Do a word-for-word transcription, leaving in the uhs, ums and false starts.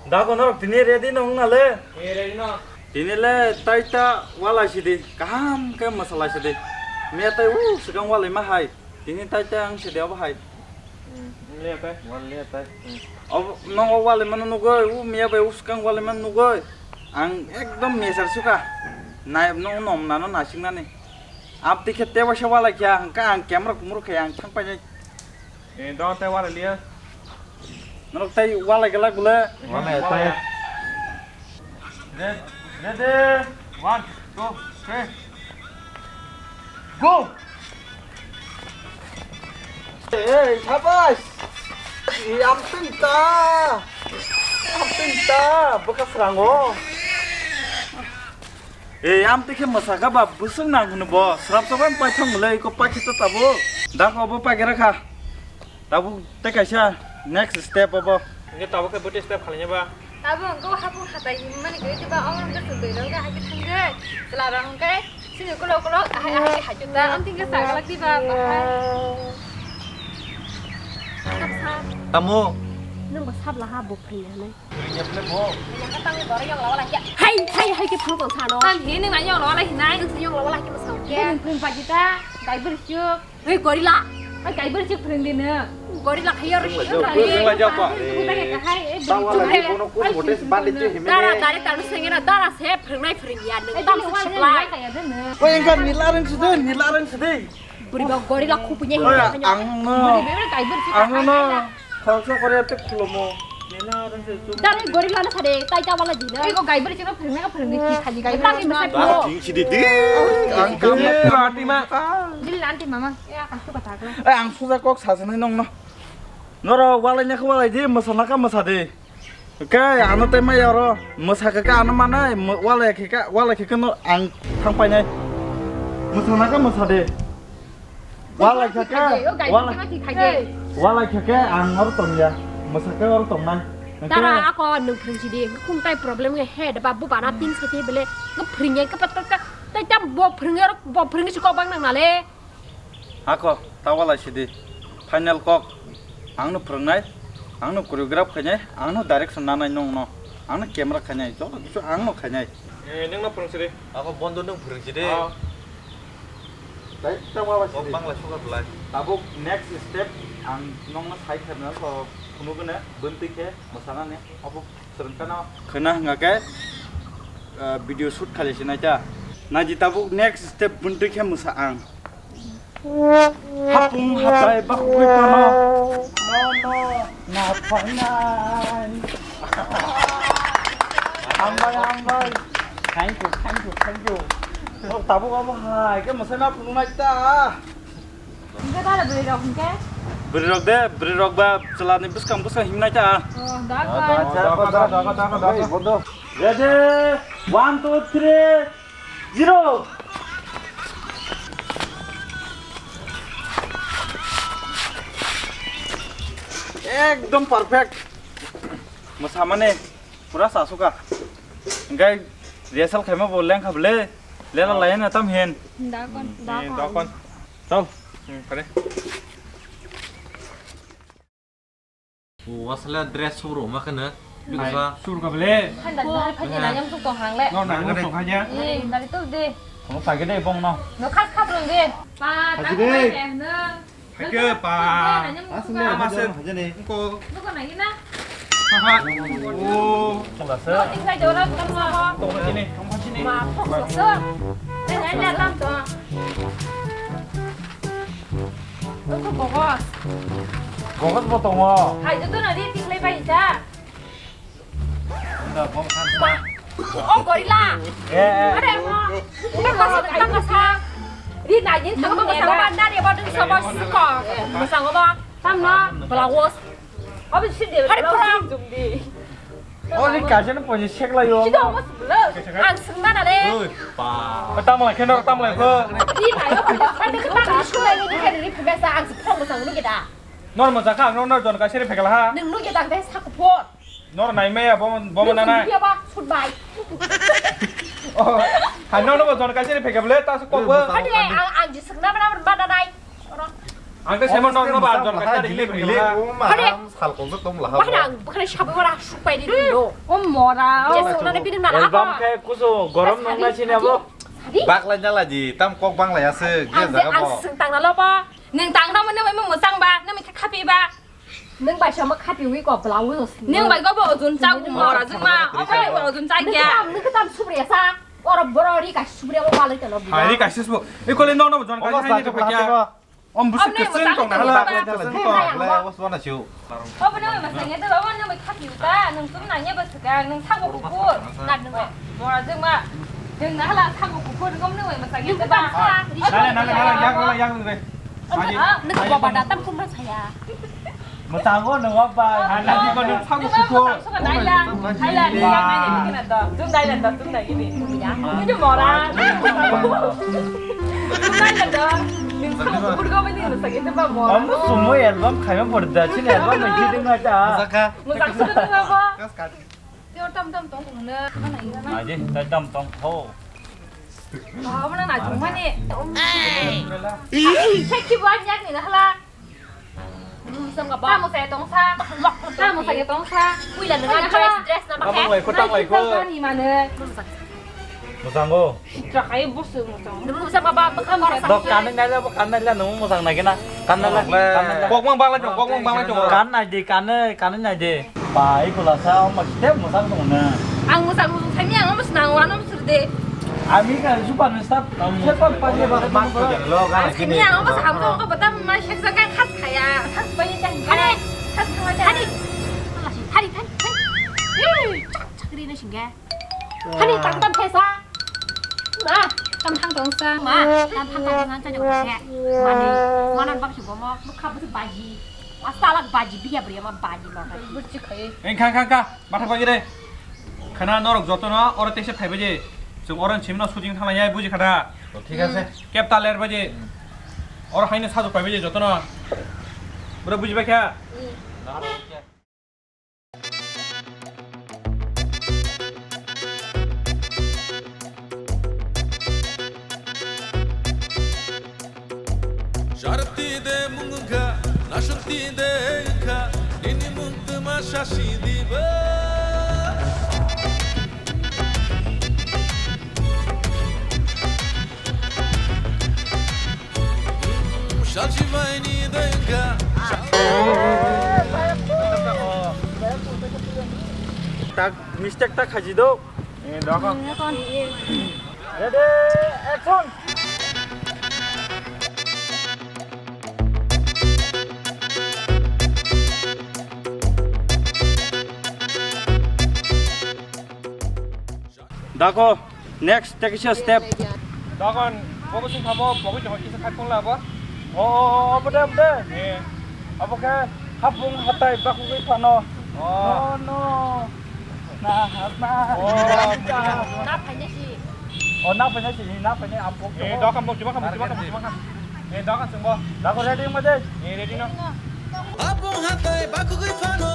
Dago norok tini ready no wngna le? Eh, ready no. Tini le taita walai sidi, kaham khe mwsalai sidi. Miya tai u swkang walai ma hai. Tini taita ang sidi obo hai. Hmm, le tai, wal le tai. Hmm. Obo, nongo walai mano nugoi, u miya bai u swkang walai mano nugoi. Ang ekdom mesar suka. Nai, no, nom nano nasing nani. Abdi khe tebo se walai khe ang, ang camera kumuru khe ang thang painai. Eh, don tai walai liya. Norok tai walai gala gule. Walai tai. Ready, ready. One, two, three. Go! Hey, shabash! Hey, am pinta! Am pinta! Baka srango! Hey, am tikhe masaka ba busung nang hunu bo. Srap srap ang paithang mulai ko pakhita tabo. Dak obo pagira kha. Tabuk tei kaisa next step obo. Hingke tabuk khe bwtwi step khlaina ba? Tabuk hwnkhe hapung hatai himani kwrwi tei ba omo hwnkhe chwng twi rwkhe hai khe thangkhe chwla rok hwnkhe sini kolok kolok hai hai hai khe ta amtwing khe chagalak tei ba bahai. Tamo. Nwng bo sabla ha bo phai ya nai. Phai ya phai bo. Yang ka tangni boro yang lawa lai ya. Hai hai hai khe phang tong sano. Tang hi nwng nai yang lawa lai hinai. Nwng sa yang lawa lai khe mo sa. Nwng phai pa kita. Dai bwrwi chuk. Hei, gorilla. Ai, kaibar chik phwrwng di nw. Gorilla khai aro. Phwrwng lai jak ba. Phwrwng lai jak ba. Hai, eh, tawa lai bono kun bote bande che hime. Dara, dara, dara, sengena, dara se phwrwngnai phwrwngya nw. Tam se siklai. Oi, engka nila reng sede, nila reng sede. Bwrwi ba gorilla khupui nya hime. Ang no. Bwrwi ba kaibar chik. Ang no. Khoroksa kore tek khulomo. Dale gorilla na sade, tai ta wala dina. Ego gaibar chino phirme ka phirme ki khaji gaibar. Tang ni masai pho. Ting sidi di. Ang kam. Lati ma. Jil nanti mama. Ya, aku kata aku. Eh, ang suja kok sasanai nong no. Noro walai nya walai di, masana ka masade. Oke, ano te mai oro. Masaka ka ano manai, walai ke ka, walai ke no ang thang painai. Masana ka masade. Walai kha khe, walai kha khe, ang oro tongya, mwsakhe oro tongnai. Dara ako nwng phwrwng sidi, khum tai problem khe he da ba, bo bana tin se te bele, nwng phwrwng ya khe pa ta, tai ta bo phwrwng ya, bo phwrwng si kok bang nang nale. Ako, ta walai sidi, final kok, ang no phwrwngnai, ang no choreograph khainai, ang no direction nanai nong no, ang no camera khainai, joto kichu ang no khainai. Eh, nwng no phwrwng sidi. Ako bondo nwng phwrwng sidi. Tei tamo ba sidi. Bangla sugar belai. Tabuk next step ang nongno sai kherna so phunugwne bwntwi khe mwsanani obo swrwngkano. Khwna hwnkha khe, ah, video shoot khali se naita. Naidi tabuk next step bwntwi khe mwsa ang. Hapung hatai bakugwi pano. No, no, na phainai. Hambai, hambai. Thank you, thank you, thank you. Nok tabuk abo hai, ke masai ma phunuknai ta. Hingke dara bwrwi rok hingke? Bwrwi rok de, bwrwi rok ba chwla ni bwskang bwskang himnai ta. Oh, da. Ready, one, two, three, zero. Ekdom perfect. Mwsamani. Pura sasuka. Engkai rehearsal khaima bo lengkha bole. Lela layan na tam hen. Dakon, hmm, dakon. Dakon. Chal. Hmm, kare. O, wasala dress suru ma kana. Hai, suru ka bole. Handa dai phanya na yang tuk tong hang le. No, na tuk tong hanya. Eh, dari tu de. Kono pagi de bong no. No khas khas rong de. Pa, tak de. Haikhe pa. Aswk le. Ama se. Hajani. Ko. Nukho nai na. Haha. O. Tongkha se. Tingkhlai jora tongma ho. Tongkha sini. Tongkha sini. Ma, phok sok sok. Nai nai na tam to. Nukho bogos. Bogos bo tongo. Hai, joto na di tingkhlai bai ta. O gorilla. Eh, eh. Are mo. Ri na yin thang mo sa ba na re ba dun sa ba su ko. Mo sa ngo ba. Tam na. Blouse. Abi si de. Hari pura. O ni kajen po ni sekla yo. Sida mo blouse. Ang sung na na le. Oi, pa. Tam lai khe no, tam lai kho. Ri na yo. Ani kha ta su lai ni kha ri phe sa ang su phong mo sa ngo ni da. Nor mo sa kha, nor nor jon ka seri phekla ha. Nung nu ge dang de sa ko pho. Nor nai maya bo, bo mo nanai. Nung ya ba, sut bai. Oh, hai no no bo jon ka seri phekla bole ta su kok bo. Hadi le, ang, ang ji sung na ba na ba nanai. Oro. Ang khe semo nokno ba jon kha ri le. Hale. Sal kong jok tong la ha. Bahana ang bahana sabai wara suk pai di do. O mora. Je sona ne bini mara. Album khe kuso gorom nong na sini abo. Baklai na laji tam kok banglai ase ge jaga bo. Ang sing tang na lo ba. Neng tang na mo ne mo sang ba, ne mi khapi ba. Neng bai sama khapi wi ko blouse. Neng bai ko bo ojun cha ku mora jung ma. O bai bo ojun cha kya. Neng tam subriya sa. Oro boro ri ka subriya bo balai talo. Hai ri ka sis bo. E kole nokno jon kha ni to kya. Om busu keseng tong na hala. Obo nang masang ya, obo nang khapi uta, nang tum nang ya bas ka, nang sago kukur, nang nang mora jeng ma, jeng na hala sago kukur, ngom nang masang ya ba. Nale nale nale yang nale yang nale. Nang ko ba da tam tum masaya. Masango no wa ba. Nang ko nang sago kukur. Nang ko nang sago kukur. Nang ko nang sago kukur. Nang ko nang sago kukur. Omo sumo album khaima pori da, chini album mai khe ding na ta. Mojak kha. Mojak kha. Kas kat. Yo tam tam tong tong na. Aje, ta tam tong tho. Omo na na jumani. Hey. Sexy boy jak ni na hala. Tamo saya tong sa. Tamo saya tong sa. Puila nang dress dress na pakai. Abang lai ko tang lai ko. Ni mana. Mojang go. Sitra kai bos mojang. Dulu sama ba bekam orang. Dok kanai nai la, kanai la nung mojang nai kena. Kanai la. Kok mang bang la jong, kok mang bang la jong. Kanai de, kanai, kanai nai de. Pai kula sa, mas te mojang tong na. Ang mojang mojang thai ni ang mas nang wa nam sur de. Ami ka super star. Super pa ye ba. Mas ko jalo ga. Ang sini ang mas ham ko ko batam mas sek sek khas khaya. Khas bai ta. Hari. Khas khaya. Hari. Hari, hari, hari. Chak chak ri na singa. Hani tang tam thesa. Ma, tam thang tong sa. Ma, tam thang tong sa jong se. Mani, manan bak si bomo, mukha busi baji. Asa lak baji biya bria ma baji ma. Burchi khai. Eng kha kha kha, matha bagi re. Khana norok jotono oro tekse phaibai je. Chwng oro simno shooting thanglai ya buji khada. Thik ase. Kep ta ler baje. Oro haino sajok phaibai je jotono. Bro buji bai kha. Sharti de mungkha, nasharti de kha, nini mung tuma shashi diba. Tak mistake tak haji do. Eh, dakha. Ready, action. Dakho, next tekisa step. Dakho, bobo sung thamo, bobo jong kisa khai pung labo. O, o, o, obo de, obo de. Eh. Abo khe hapung hatai bakugwi phano. Oh. No, no. Na, na. Oh, na phaina si. Oh, na phaina si, na phaina ampok. Eh, dakho, mo, chuma kha, mo, chuma kha, mo, chuma kha. Eh, dakho, chungbo. Dakho, ready mo de? Eh, ready no. Hapung hatai bakugwi phano.